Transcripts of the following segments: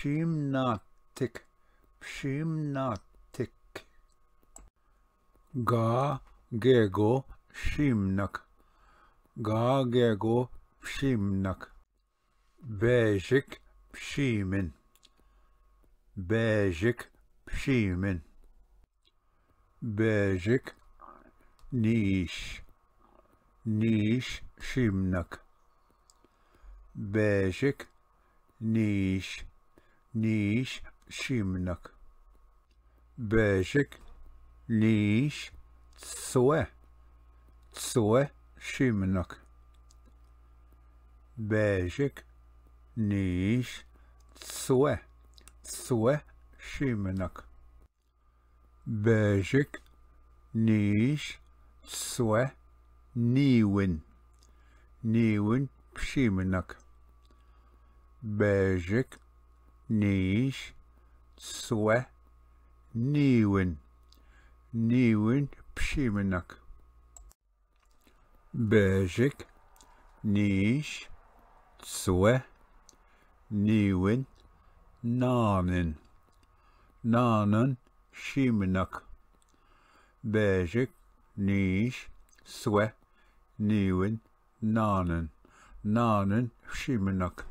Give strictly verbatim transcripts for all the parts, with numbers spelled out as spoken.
पशीमनाथिक, पशीमनाथिक। गा गेगो शीमनक, गा गेगो शीमनक। बैजिक पशीमिन, बैजिक पशीमिन। बैजिक नीश, नीश शीमनक। बैजिक नीश, नीश शीमनक। बैजिक नीश त्सवे, त्सवे शीमनक। बैजिक नीश त्सवे, त्सवे शीमनक। बैजिक नीश त्सवे नीविन, नीविन पशीमनक। बैजिक नीश त्सवे नीविन, नीविन पशीमनक। बैजिक नीश त्सवे नीविन नानिन, नानिन शीमनक। बैजिक नीश त्सवे नीविन नानिन, नानिन शीमनक।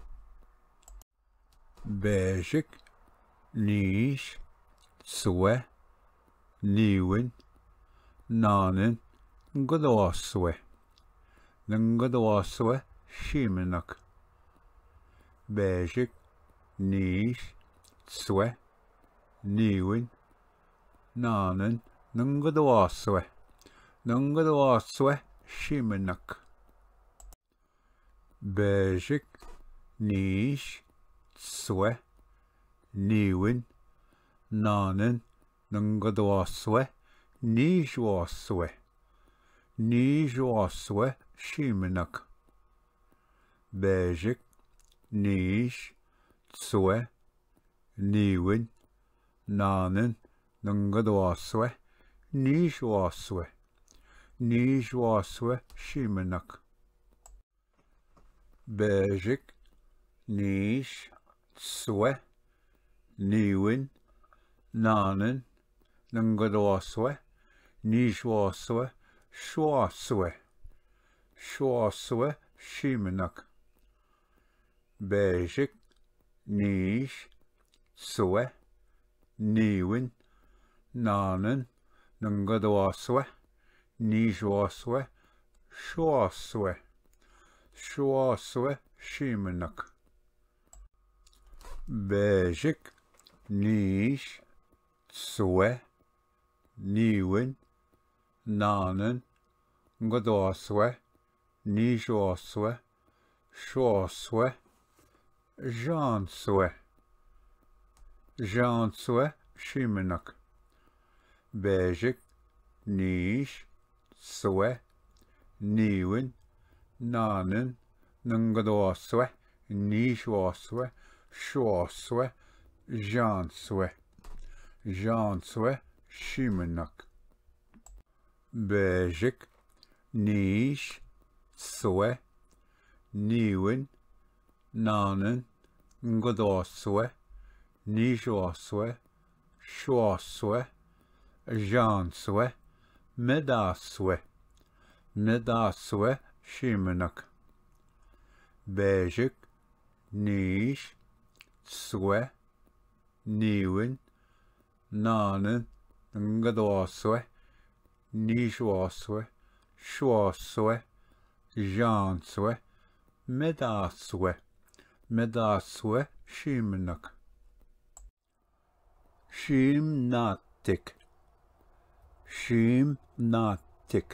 बैजिक नीश त्सवे नीविन नानिन गदवासवे, नंगदवासवे शीमनक। बैजिक नीश त्सवे नीविन नानिन नंगदवासवे, नंगदवासवे शीमनक। बैजिक नीश त्सवे नीविन नानिन नंगदवासवे नीशवासवे, नीशवासवे शीमनक। बैजिक नीश त्सवे नीविन नानिन नंगदवासवे नीशवासवे, नीशवासवे शीमनक। बैजिक नीश त्सवे नीविन नानिन नंगदवासवे नीशवासवे श्वासवे, श्वासवे शीमनक। बैजिक नीश त्सवे नीविन नानिन नंगदवासवे नीशवासवे श्वासवे, श्वासवे शीमनक। बैजिक नीश त्सवे नीविन नानिन गदवासवे नीशवासवे श्वासवे जांसवे, जांसवे शीमनक। बैजिक नीश त्सवे नीविन नानिन नंगदवासवे नीशवासवे श्वासवे जांसवे, जांसवे शीमनक। बैजिक नीश त्सवे नीविन नानिन गदवासवे नीशवासवे श्वासवे जांसवे मेदासवे, मेदासवे शीमनक। बैजिक नीश त्सवे नीविन नानिन गदवासवे नीशवासवे श्वासवे जांसवे मेदासवे, मेदासवे शीमनक। शीमनाथिक, शीमनाथिक।